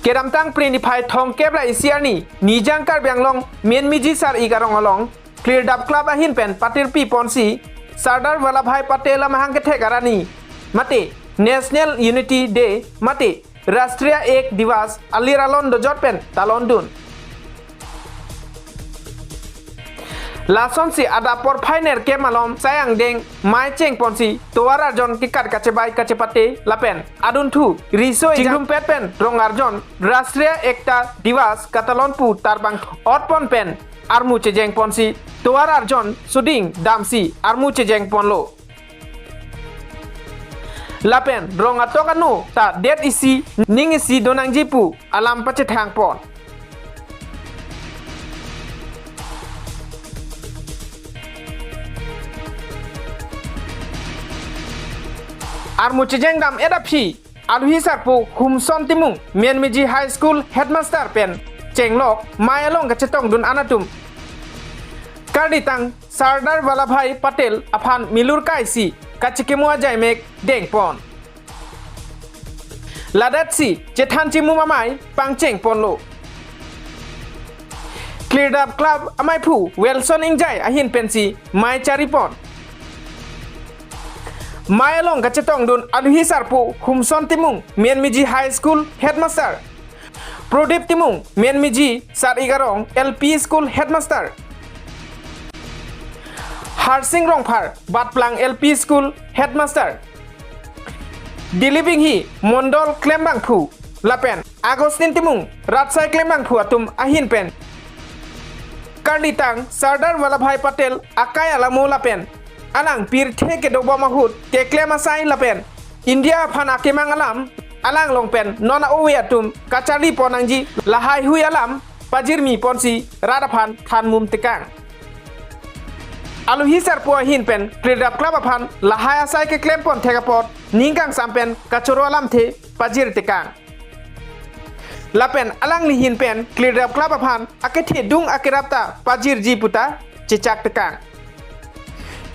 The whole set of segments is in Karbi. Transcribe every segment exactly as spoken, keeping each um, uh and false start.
Kedamtang Phre niphai thomkep ra isi arni Nijang Karbi Anglong Menmiji Sar-ik arong along Klirdap Club ahin pen patirpi ponsi Sardar Vallabhbhai Patel amahang kethek arni mate National Unity Day mate Rashtriya Ek Diwas alir alon dojot pen talon dun. Lasonsi adap porphai nerkep malom sai angdeng mei cheng ponsi tovar arjon kekat kachebai kachepate lapen adunthu riso ejang chingrumpet pen rong arjon Rashtriya Ekta Diwas katalon pu tarbang ot pon pen armu chejeng ponsi tovar arjon suding damsi armu chejeng ponlo. Lapen rong atok ano ta det isi ning isi donangji pu alam pachethang pon. Armu chejeng dam-et aphi Alohi Sarpo Humson Timung Menmiji High School Headmaster pen chenglok mei along kachetongdun anatum karlitang Sardar Vallabhbhai Patel aphan milur kaisi kachekimo ajaimek dengpon. Ladatsi chethan chimum amei pangcheng ponlo. Klirdap Club ameiphu Wilson Ingjai ahin pensi mei charipon. Mei along kachetongdun Alohi Sarpo Humson Timung Menmiji High School Headmaster, Prodip Timung Menmiji Sar-ik arong L P School Headmaster, Harsing Rongphar Batplang L P School Headmaster, Dilip Inghi Mondol Klembangphu lapen Augustine Timung Ratsai Klembangphu atum ahin pen karlitang Sardar Vallabhbhai Patel akai alamo lapen alang pirthe kedobom ahut keklem asai lapen India aphan akemang alam alang along pen non a-ove atum kacharli pon nangji lahai hui alam pajirmi ponsi rat aphan thanmum tekang. Alohi Sarpo ahin pen Klirdap Club aphan lahai asai keklem pon thek apot ning kangsam pen kachoro alamthe pajir tekang. Lapen alangli ahin pen Klirdap Club aphan akethe dung akerap ta pajirji puta chechak tekang.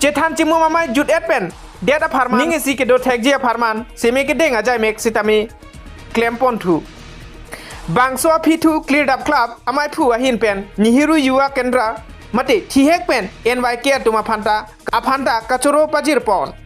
Chethan chimum amei jut-et pen det apharman ning isi kedo thekji apharman seme kedeng ajaimek sitame klem ponthu. Bangso aphi thu Klirdap Club ameiphu ahin pen Nehru Yuva Kendra mate thihek pen N Y K atum aphanta aphanta kachoro pajir pon.